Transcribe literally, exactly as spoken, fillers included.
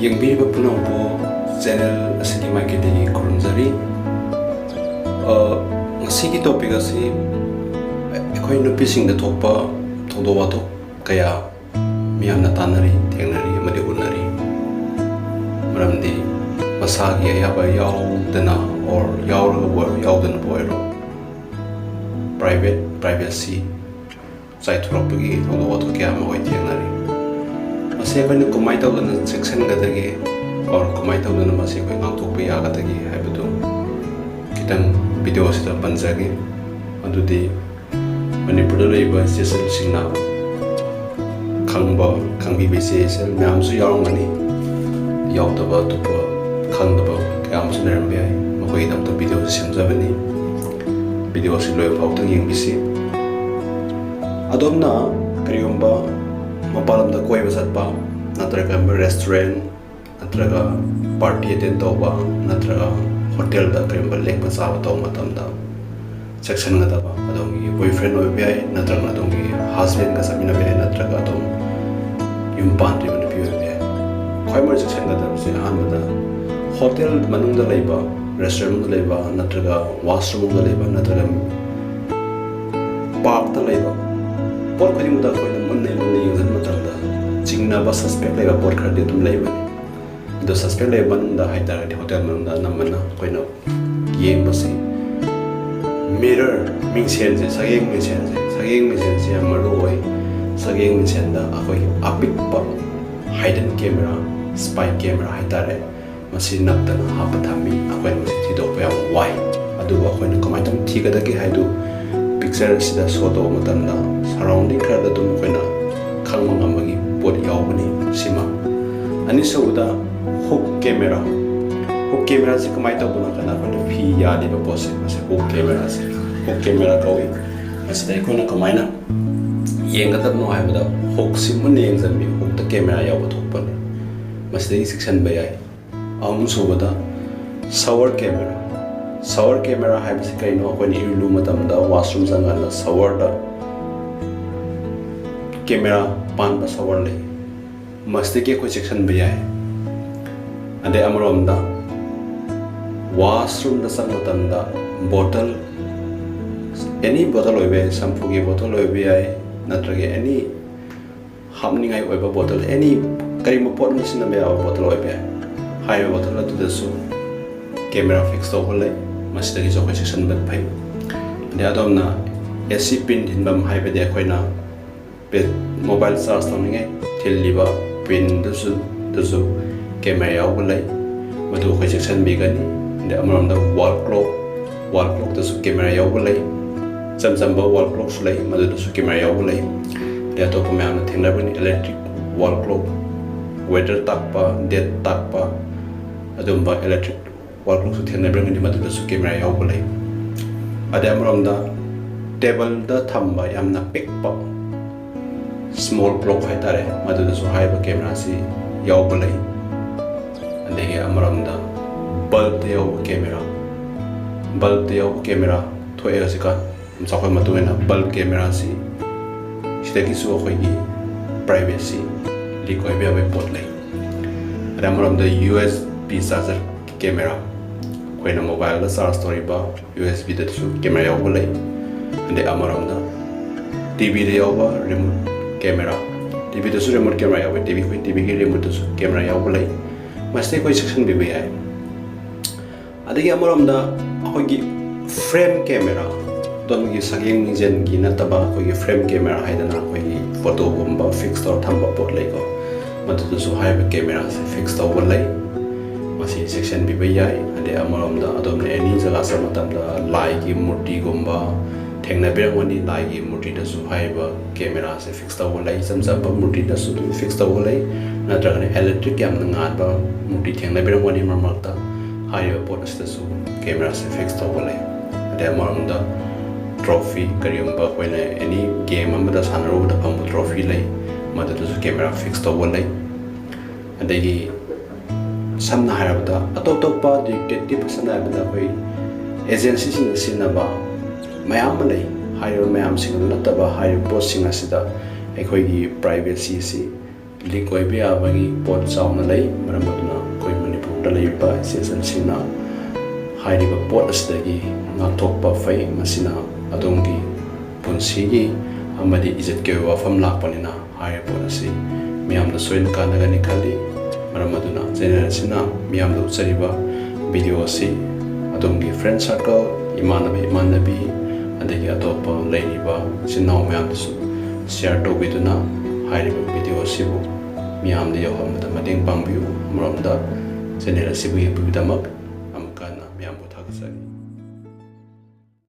ꯌꯦꯡꯕꯤꯔꯤꯕ ꯄꯨꯝꯅꯃꯛꯄꯨ ꯆꯦꯅꯦꯜ ꯑꯁꯤꯒꯤ ꯃꯥꯏꯀꯩꯗꯒꯤ ꯈꯨꯔꯨꯝꯖꯔꯤ꯫ ꯑ, ꯉꯁꯤꯒꯤ ꯇꯣꯄꯤꯛ ꯑꯁꯤ ꯑꯩꯈꯣꯏ ꯅꯨꯄꯤꯁꯤꯡꯗ ꯊꯣꯛꯄ ꯊꯧꯗꯣꯛ ꯋꯥꯊꯣꯛ ꯀꯌꯥ ꯃꯤꯌꯥꯝꯅ ꯇꯥꯟꯅꯔꯤ, ꯊꯦꯡꯅꯔꯤ ꯑꯃꯗꯤ ꯎꯅꯔꯤ꯫ ꯃꯔꯝꯗꯤ ꯃꯁꯥꯒꯤ ꯑꯌꯥꯕ ꯌꯥꯎꯗꯅ, or ꯌꯥꯎꯔꯒꯕꯨ ꯑꯣꯏꯔꯣ, ꯌꯥꯎꯗꯅꯕꯨ ꯑꯣꯏꯔꯣ, private, privacy ꯆꯥꯏꯊꯣꯔꯛꯄꯒꯤ ꯊꯧꯗꯣꯛ ꯋꯥꯊꯣꯛ ꯀꯌꯥ ꯑꯃ ꯑꯩꯈꯣꯏ ꯊꯦꯡꯅꯔꯤ꯫ ꯃꯁꯤ ꯑꯩꯈꯣꯏꯅ ꯀꯃꯥꯏꯅ ꯇꯧꯗꯅ ꯆꯦꯛꯁꯤꯟꯒꯗꯒꯦ, or ꯀꯃꯥꯏꯅ ꯇꯧꯗꯅ ꯃꯁꯤ ꯑꯩꯈꯣꯏ ꯉꯥꯛꯊꯣꯛꯄ ꯌꯥꯒꯗꯒꯦ ꯍꯥꯏꯕꯗꯨ ꯈꯤꯇꯪ ꯚꯤꯗꯤꯑꯣ ꯑꯁꯤꯗ ꯄꯟꯖꯒꯦ꯫ ꯑꯗꯨꯗꯤ ꯃꯅꯤꯄꯨꯔꯗ ꯂꯩꯔꯤꯕ ꯏꯆꯦꯁꯤꯡꯅ ꯈꯪꯕ, ꯈꯪꯕꯤꯕ ꯏꯆꯦ ꯏꯆꯜ ꯃꯌꯥꯝꯁꯨ ꯌꯥꯎꯔꯝꯒꯅꯤ꯫ ꯌꯥꯎꯗꯕ, ꯑꯇꯣꯞꯄ ꯈꯪꯗꯕ ꯀꯌꯥ ꯑꯃꯁꯨ ꯂꯩꯔꯝꯕ ꯌꯥꯏ꯫ ꯃꯈꯣꯏꯒꯤꯗꯃꯛꯇ ꯚꯤꯗꯤꯑꯣꯁꯤ ꯁꯦꯝꯖꯕꯅꯤ꯫ ꯚꯤꯗꯤꯑꯣꯁꯤ ꯂꯣꯏꯕ ꯐꯥꯎꯗ ꯌꯦꯡꯕꯤꯁꯤ꯫ ꯑꯗꯣꯝꯅ ꯀꯔꯤꯒꯨꯝꯕ ꯃꯄꯥꯟ ꯂꯝꯗ ꯀꯣꯏꯕ ꯆꯠꯄ, ꯅꯠꯇ꯭ꯔꯒ restaurant, ꯅꯠꯇ꯭ꯔꯒ party attend ꯇꯧꯕ, ꯅꯠꯇ꯭ꯔꯒ ꯍꯣꯇꯦꯜꯗ ꯀꯔꯤꯒꯨꯝꯕ ꯂꯦꯛꯄ ꯆꯥꯕ ꯇꯧꯕ ꯃꯇꯝꯗ ꯆꯦꯛꯁꯤꯟꯒꯗꯕ, ꯑꯗꯣꯝꯒꯤ boyfriend ꯑꯣꯏꯕ ꯌꯥꯏ, ꯅꯠꯇ꯭ꯔꯒꯅ ꯑꯗꯣꯝꯒꯤ husbandꯒ ꯆꯠꯃꯤꯟꯅꯕ ꯌꯥꯏ, ꯅꯠꯇ꯭ꯔꯒ ꯑꯗꯣꯝ ꯌꯨꯝ ꯄꯥꯟꯗ꯭ꯔꯤꯕ ꯅꯨꯄꯤ ꯑꯣꯏꯕ ꯌꯥꯏ꯫ ꯈ꯭ꯋꯥꯏ ꯃꯔꯨ ꯆꯦꯛꯁꯤꯟꯒꯗꯕꯁꯦ ꯑꯍꯥꯟꯕꯗ ꯍꯣꯇꯦꯜ ꯃꯅꯨꯡꯗ ꯂꯩꯕ, restaurant ꯃꯅꯨꯡꯗ ꯂꯩꯕ, ꯅꯠꯇ꯭ꯔꯒ washroom ꯃꯅꯨꯡꯗ ꯂꯩꯕ, ꯅꯠꯇ꯭ꯔꯒ parkꯇ ꯂꯩꯕ ꯄꯣꯠ ꯈꯨꯗꯤꯡꯃꯛꯇ ꯑꯩꯈꯣꯏꯅ ꯃꯨꯟꯅ ꯃꯨꯟꯅ ꯌꯦꯡꯁꯤꯟꯕ ꯃꯇꯝꯗ ꯆꯤꯡꯅꯕ, suspect ꯂꯩꯕ ꯄꯣꯠ ꯈꯔꯗꯤ ꯑꯗꯨꯝ ꯂꯩꯕꯅꯤ꯫ ꯑꯗꯣ suspect ꯂꯩꯕ ꯃꯅꯨꯡꯗ ꯍꯥꯏꯇꯥꯔꯒꯗꯤ ꯍꯣꯇꯦꯜ ꯃꯅꯨꯡꯗ ꯑꯅꯝꯕꯅ ꯑꯩꯈꯣꯏꯅ ꯌꯦꯡꯕꯁꯤ mirror, ꯃꯤꯡꯁꯦꯜꯁꯦ, ꯁꯛꯌꯦꯡ ꯃꯤꯡꯁꯦꯜꯁꯦ, ꯁꯛꯌꯦꯡ ꯃꯤꯡꯁꯦꯜꯁꯦ ꯌꯥꯝ ꯃꯔꯨ ꯑꯣꯏ꯫ ꯁꯛꯌꯦꯡ ꯃꯤꯡꯁꯦꯜꯗ ꯑꯩꯈꯣꯏꯒꯤ ꯑꯄꯤꯛꯄ hidden camera, spy camera ꯍꯥꯏꯇꯥꯔꯦ, ꯃꯁꯤ ꯅꯞꯇꯅ ꯍꯥꯞꯄ ꯊꯝꯃꯤ꯫ ꯑꯩꯈꯣꯏꯅ ꯃꯁꯤ ꯊꯤꯗꯣꯛꯄ ꯌꯥꯝ ꯋꯥꯏ꯫ ꯑꯗꯨꯕꯨ ꯑꯩꯈꯣꯏꯅ ꯀꯃꯥꯏꯅ ꯇꯧꯅ ꯊꯤꯒꯗꯒꯦ ꯍꯥꯏꯗꯨ picture ꯑꯁꯤꯗ show ꯇꯧꯕ ꯃꯇꯝꯗ surrounding ꯈꯔꯗ ꯑꯗꯨꯝ ꯑꯩꯈꯣꯏꯅ ꯈꯪꯕ ꯉꯝꯕꯒꯤ ꯄꯣꯠ ꯌꯥꯎꯕꯅꯤ꯫ ꯁꯤꯃ꯫ ꯑꯅꯤꯁꯨꯕꯗ hook camera꯫ Hook cameraꯁꯤ ꯀꯃꯥꯏꯅ ꯇꯧꯕꯅꯣ ꯍꯥꯏ ꯀꯥꯟꯗ ꯑꯩꯈꯣꯏꯅ ꯐꯤ ꯌꯥꯜꯂꯤꯕ ꯄꯣꯠꯁꯦ, ꯃꯁꯤ hook cameraꯁꯦ, hook camera ꯀꯧꯏ꯫ ꯃꯁꯤꯗ ꯑꯩꯈꯣꯏꯅ ꯀꯃꯥꯏꯅ ꯌꯦꯡꯒꯗꯕꯅꯣ ꯍꯥꯏꯕꯗ hookꯁꯤ ꯃꯨꯟꯅ ꯌꯦꯡꯁꯤꯟꯕꯤꯌꯨ꯫ Hookꯇ camera ꯌꯥꯎꯕ ꯊꯣꯛꯄꯅꯤ꯫ ꯃꯁꯤꯗꯒꯤ ꯆꯦꯛꯁꯤꯟꯕ ꯌꯥꯏ꯫ ꯑꯍꯨꯝꯁꯨꯕꯗ shower camera꯫ Shower camera ꯍꯥꯏꯕꯁꯤ ꯀꯔꯤꯅꯣ? ꯑꯩꯈꯣꯏꯅ ꯏꯔꯨ ꯂꯨꯕ ꯃꯇꯝꯗ washroom ꯆꯪꯀꯥꯟꯗ showerꯗ camera ꯄꯥꯟꯕ shower ꯂꯩ꯫ ꯃꯁꯤꯗꯒꯤ ꯑꯩꯈꯣꯏ ꯆꯦꯛꯁꯤꯟꯕ ꯌꯥꯏ꯫ ꯑꯗꯩ ꯑꯃꯔꯣꯝꯗ washroomꯗ ꯆꯪꯕ ꯃꯇꯝꯗ bottle, any bottle ꯑꯣꯏꯕ ꯌꯥꯏ, shampooꯒꯤ bottle ꯑꯣꯏꯕ ꯌꯥꯏ, ꯅꯠꯇ꯭ꯔꯒ any ꯍꯥꯞꯅꯤꯡꯉꯥꯏ ꯑꯣꯏꯕ bottle, any ꯀꯔꯤꯒꯨꯝꯕ ꯄꯣꯠ ꯑꯃ ꯁꯤꯖꯤꯟꯅꯕ ꯌꯥꯕ bottle ꯑꯣꯏꯕ ꯌꯥꯏ꯫ ꯍꯥꯏꯔꯤꯕ bottle ꯑꯗꯨꯗꯁꯨ camera fix ꯇꯧꯕ ꯂꯩ꯫ ꯃꯁꯤꯗꯒꯤꯁꯨ ꯑꯩꯈꯣꯏ ꯆꯦꯛꯁꯤꯟꯕ ꯐꯩ꯫ ꯑꯗꯩ ꯑꯗꯣꯝꯅ AC pin ꯊꯤꯟꯐꯝ, ꯍꯥꯏꯕꯗꯤ ꯑꯩꯈꯣꯏꯅ ꯃꯣꯕꯥꯏꯜ ꯆꯥꯔꯖ ꯇꯧꯅꯤꯡꯉꯥꯏ ꯊꯤꯜꯂꯤꯕ ꯄꯤꯟꯗꯨꯁꯨ, ꯗꯨꯁꯨ ꯀꯦꯃꯦꯔꯥ ꯌꯥꯎꯕ ꯂꯩ, ꯃꯗꯨ ꯑꯩꯈꯣꯏ ꯆꯦꯛꯁꯤꯟꯕꯤꯒꯅꯤ꯫ ꯑꯗꯩ ꯑꯃꯔꯣꯝꯗ wall clock, wall clockꯇꯁꯨ ꯀꯦꯃꯦꯔꯥ ꯌꯥꯎꯕ ꯂꯩ꯫ ꯏꯆꯝ ꯆꯝꯕ wall clockꯁꯨ ꯂꯩ, ꯃꯗꯨꯗꯁꯨ ꯀꯦꯃꯦꯔꯥ ꯌꯥꯎꯕ ꯂꯩ꯫ ꯑꯗꯩ ꯑꯇꯣꯞꯄ ꯃꯌꯥꯝꯅ ꯊꯦꯡꯅꯕꯅꯤ, electric wall clock, weather ꯇꯥꯛꯄ, date ꯇꯥꯛꯄ, ꯑꯗꯨꯝꯕ electric wall clockꯁꯨ ꯊꯦꯡꯅꯕꯤꯔꯝꯒꯅꯤ, ꯃꯗꯨꯗꯁꯨ ꯀꯦꯃꯦꯔꯥ ꯌꯥꯎꯕ ꯂꯩ꯫ ꯑꯗꯩ ꯑꯃꯔꯣꯝꯗ tableꯗ ꯊꯝꯕ ꯌꯥꯝꯅ ꯄꯤꯛꯄ small clock ꯍꯥꯏꯇꯥꯔꯦ, ꯃꯗꯨꯗꯁꯨ ꯍꯥꯏꯔꯤꯕ ꯀꯦꯃꯦꯔꯥꯁꯤ ꯌꯥꯎꯕ ꯂꯩ꯫ ꯑꯗꯒꯤ ꯑꯃꯔꯣꯝꯗ bulbꯇ ꯌꯥꯎꯕ ꯀꯦꯃꯦꯔꯥ, bulbꯇ ꯌꯥꯎꯕ ꯀꯦꯃꯦꯔꯥ ꯊꯣꯛꯑꯦ ꯍꯧꯖꯤꯛꯀꯥꯟ꯫ ꯆꯥꯎꯈꯠ ꯃꯇꯨꯡ ꯏꯟꯅ bulb cameraꯁꯤ, ꯁꯤꯗꯒꯤꯁꯨ ꯑꯩꯈꯣꯏꯒꯤ privacy leak ꯑꯣꯏꯕ ꯌꯥꯕꯒꯤ ꯄꯣꯠ ꯂꯩ꯫ ꯑꯗꯩ ꯑꯃꯔꯣꯝꯗ USB charger camera, ꯑꯩꯈꯣꯏꯅ ꯃꯣꯕꯥꯏꯜꯗ ꯆꯥꯔꯖ ꯇꯧꯔꯤꯕ USBꯗꯁꯨ ꯀꯦꯃꯦꯔꯥ ꯌꯥꯎꯕ ꯂꯩ꯫ ꯑꯗꯩ ꯑꯃꯔꯣꯝꯗ TVꯗ ꯌꯥꯎꯕ remote camera, TVꯗꯁꯨ remote camera ꯌꯥꯎꯋꯤ, TV, ꯑꯩꯈꯣꯏ TVꯒꯤ remoteꯇꯁꯨ ꯀꯦꯃꯦꯔꯥ ꯌꯥꯎꯕ ꯂꯩ꯫ ꯃꯁꯤꯗ ꯑꯩꯈꯣꯏ ꯆꯦꯛꯁꯤꯟꯕꯤꯕ ꯌꯥꯏ꯫ ꯑꯗꯒꯤ ꯑꯃꯔꯣꯝꯗ ꯑꯩꯈꯣꯏꯒꯤ frame camera, ꯑꯗꯣꯝꯒꯤ ꯁꯛꯌꯦꯡ ꯃꯤꯡꯖꯦꯜꯒꯤ ꯅꯠꯇꯕ ꯑꯩꯈꯣꯏꯒꯤ frame camera ꯍꯥꯏꯗꯅ ꯑꯩꯈꯣꯏꯒꯤ photoꯒꯨꯝꯕ fix ꯇꯧꯔ ꯊꯝꯕ ꯄꯣꯠ ꯂꯩꯀꯣ, ꯃꯗꯨꯗꯁꯨ ꯍꯥꯏꯔꯤꯕ cameraꯁꯦ fix ꯇꯧꯕ ꯂꯩ꯫ ꯃꯁꯤ ꯆꯦꯛꯁꯤꯟꯕꯤꯕ ꯌꯥꯏ꯫ ꯑꯗꯩ ꯑꯃꯔꯣꯝꯗ ꯑꯗꯣꯝꯅ any ꯖꯒꯥ ꯆꯠꯄ ꯃꯇꯝꯗ ꯂꯥꯏꯒꯤ ꯃꯨꯔꯇꯤꯒꯨꯝꯕ ꯊꯦꯡꯅꯕꯤꯔꯝꯒꯅꯤ꯫ ꯂꯥꯏꯒꯤ ꯃꯨꯔꯇꯤꯗꯁꯨ ꯍꯥꯏꯔꯤꯕ cameraꯁꯦ fix ꯇꯧꯕ ꯂꯩ꯫ ꯏꯆꯝ ꯆꯝꯕ ꯃꯨꯔꯇꯤꯗꯁꯨ ꯑꯗꯨꯝ fix ꯇꯧꯕ ꯂꯩ, ꯅꯠꯇ꯭ꯔꯒꯅ electric ꯌꯥꯝꯅ ꯉꯥꯟꯕ ꯃꯨꯔꯇꯤ ꯊꯦꯡꯅꯕꯤꯔꯝꯒꯅꯤ ꯃꯔꯛ ꯃꯔꯛꯇ꯫ ꯍꯥꯏꯔꯤꯕ ꯄꯣꯠ ꯑꯁꯤꯗꯁꯨ cameraꯁꯦ fix ꯇꯧꯕ ꯂꯩ꯫ ꯑꯗꯩ ꯑꯃꯔꯣꯝꯗ trophy, ꯀꯔꯤꯒꯨꯝꯕ ꯑꯩꯈꯣꯏꯅ any game ꯑꯃꯗ ꯁꯥꯟꯅꯔꯨꯕꯗ ꯐꯪꯕ trophy ꯂꯩ, ꯃꯗꯨꯗꯁꯨ camera fix ꯇꯧꯕ ꯂꯩ꯫ ꯑꯗꯒꯤ ꯁꯝꯅ ꯍꯥꯏꯔꯕꯗ ꯑꯇꯣꯞ ꯑꯇꯣꯞꯄ detective, ꯁꯝꯅ ꯍꯥꯏꯔꯕꯗ ꯑꯩꯈꯣꯏ agencyꯁꯤꯡꯅ ꯁꯤꯖꯤꯟꯅꯕ ꯃꯌꯥꯝ ꯑꯃ ꯂꯩ꯫ ꯍꯥꯏꯔꯤꯕ ꯃꯌꯥꯝꯁꯤꯡ ꯑꯗꯨ ꯅꯠꯇꯕ ꯍꯥꯏꯔꯤꯕ ꯄꯣꯠꯁꯤꯡ ꯑꯁꯤꯗ ꯑꯩꯈꯣꯏꯒꯤ privacyꯁꯤ leak ꯑꯣꯏꯕ ꯌꯥꯕꯒꯤ ꯄꯣꯠ ꯆꯥꯎꯅ ꯂꯩ꯫ ꯃꯔꯝ ꯑꯗꯨꯅ ꯑꯩꯈꯣꯏ ꯃꯅꯤꯄꯨꯔ ꯂꯩꯔꯤꯕ ꯏꯆꯦ ꯏꯆꯟꯁꯤꯡꯅ ꯍꯥꯏꯔꯤꯕ ꯄꯣꯠ ꯑꯁꯤꯗꯒꯤ ꯉꯥꯛꯊꯣꯛꯄ ꯐꯩ꯫ ꯃꯁꯤꯅ ꯑꯗꯣꯝꯒꯤ ꯄꯨꯟꯁꯤꯒꯤ ꯑꯃꯗꯤ ꯏꯖꯠꯀꯤ ꯑꯣꯏꯕ ꯋꯥꯐꯝ ꯂꯥꯛꯄꯅꯤꯅ ꯍꯥꯏꯔꯤꯕ ꯄꯣꯠ ꯑꯁꯤ ꯃꯤꯌꯥꯝꯗ ꯁꯣꯏꯗꯅ ꯀꯥꯟꯅꯒꯅꯤ ꯈꯜꯂꯤ꯫ ꯃꯔꯝ ꯑꯗꯨꯅ ꯆꯦꯅꯦꯜ ꯑꯁꯤꯅ ꯃꯤꯌꯥꯝꯗ ꯎꯠꯆꯔꯤꯕ ꯚꯤꯗꯤꯑꯣ ꯑꯁꯤ ꯑꯗꯣꯝꯒꯤ friend circle, ꯏꯃꯥꯟꯅꯕ ꯏꯃꯥꯟꯅꯕꯤ, ꯑꯗꯒꯤ ꯑꯇꯣꯞꯄ ꯂꯩꯔꯤꯕ ꯏꯆꯤꯟ ꯏꯅꯥꯎ ꯃꯌꯥꯝꯗꯁꯨ share ꯇꯧꯕꯤꯗꯨꯅ ꯍꯥꯏꯔꯤꯕ ꯚꯤꯗꯤꯑꯣ ꯑꯁꯤꯕꯨ ꯃꯤꯌꯥꯝꯗ ꯌꯧꯍꯟꯕꯗ ꯃꯇꯦꯡ ꯄꯥꯡꯕꯤꯌꯨ꯫ ꯑꯃꯔꯣꯝꯗ ꯆꯦꯅꯦꯜ ꯑꯁꯤꯕꯨ ꯌꯦꯡꯕꯤꯕꯒꯤꯗꯃꯛ